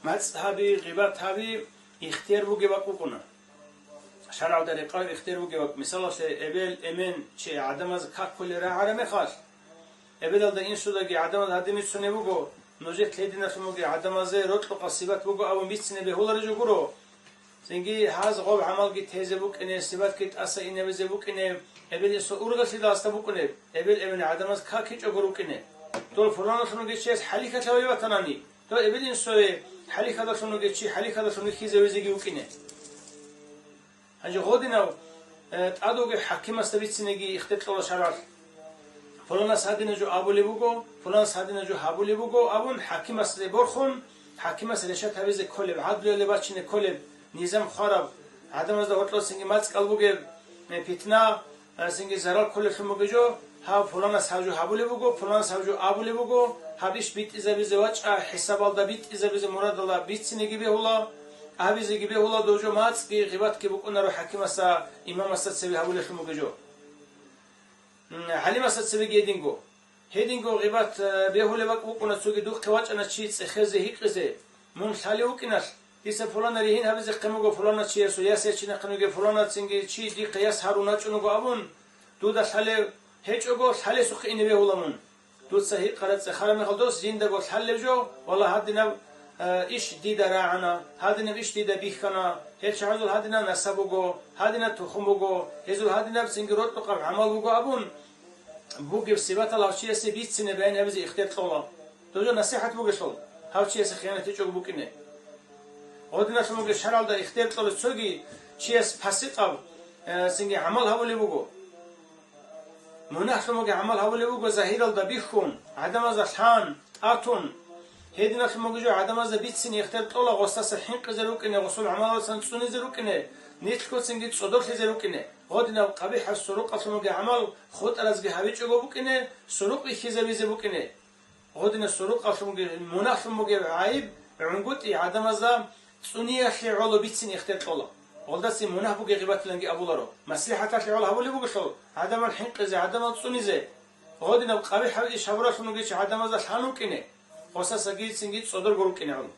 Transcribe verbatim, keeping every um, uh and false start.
МацӀ гьаби, гъибат гьаби ихтияр бугеб бакӀ букӀуна. ШаргӀалда рекъараб ихтияр бугеб бакӀ. Мисалалъе, эбел-эмен чи гӀадамаз какулел рагӀараб мехалъ, эбелалда инсудаги гӀадамаз гьадин бицунеб буго, нужер лъединалъун бугеб гӀадамазе рокьукъаб сипат буго абун бицине бегьулареб жо гуро. Цинги гьаз гъоб гӀамалги тезе букӀине, сипатги тӀаса инабизе букӀине, эбел-инсул ургъеллъидаласда букӀунеб, эбел-эмен гӀадамаз какичӀого рукӀине. Дол пуланалъун вугев чияс хӀалихьалъ гьавулев ватанани, дол эбел-инсуе хӀалихьалдалъун вугев чи хӀалихьалдалъун вихьизавизеги вукӀине. Гьанже гъодинав, э, тӀад вугев хӀакимасда бицинеги ихтияр кьола шаргӀалъ. Пуланас гьадинаб жо абулеб буго, пуланас гьадинаб жо гьабулеб буго абун, хӀакимасде борхун, хӀакимас решат гьабизе кколеб, гӀадлуялде бачине кколеб, низам хвараб, гӀадамазда гьоркьосинги мацӀ кӀал бугеб, э, питна, э, цинги зарал кколелъун бугеб жо, гьав пуланас гьаб жо гьабулеб буго, пуланас гьаб жо абулеб буго, гьаб иш битӀизабизе вачӀа, хӀисабалда битӀизабизе мурадалда бицинеги бегьула, абизеги бегьула, дов жо мацӀги гъибатги букӀунаро хӀакимасда, имамасда цеве гьабулелъун бугеб жо. М, гӀалимасда цебеги гьединго. Гьединго гъибат, э, бегьулеб бакӀ букӀуна, цоги духъе вачӀана чи цӀехезе, гьикъизе: «Мун лъалев вукӀиналъ, дица пуланас ригьин гьабизехъин буго, пуланас чиясул яс ячинехъин вугев, пуланасцинги чи дихъе яс гьарун вачӀун вуго», – абун, дуда лъалев гьечӀого, лъалесухъе ине бегьула мун. Дуца гьикъараб цӀехараб мехалда дос жиндаго лъалеб жо, валлагь, гьадинаб, э, иш дида рагӀана, гьадинаб иш дида бихьана, гьел чагӀазул гьадинаб насаб буго, гьадинаб тухум буго, гьезул гьадинаб цинги рокьукъаб гӀамал буго абун, бугеб сипатал гьав чиясе бицине, баян гьабизе ихтияр кьола. Дов жо насихӀат бугелъул, гьав чиясе хиянат гьечӀого букӀине. Гъодиналъун бугеб шаргӀалда ихтияр кьола цоги чияс пасикъаб, э, цинги гӀамал гьабулеб буго. Мунагьлъун бугеб гӀамал гьабулеб буго загьиралда бихьун, гӀадамазда лъан, тӀатун. Гьединалъун бугеб жо гӀадамазда бицине ихтияр кьола, гъосдаса хӀинкъизе рукӀине, гъосул гӀамалалдасан цӀунизе рукӀине, нилъго цинги цӀодорлъизе рукӀине. Гъодинаб къабихӀаб сурукъалъун бугеб гӀамал хутӀаразги гьабичӀого букӀине, сурук бихьизабизе букӀине. Гъодинаб сурукъалъунги мунагьлъун бугеб гӀайиб гӀунгутӀи гӀадамазда цӀуниялъе гӀоло бицине ихтияр кьола. Гъолдацин мунагь бугеб гъибатиланги абуларо. МаслихӀаталъе гӀоло гьабулеб бугелъул, гӀадамал хӀинкъизе, гӀадамал цӀунизе. Гъодинаб къабихӀаб иш гьабуралъун вугев чи гӀадамазда лъан вукӀине, гъосдасаги цинги цӀодорго рукӀине гӀоло.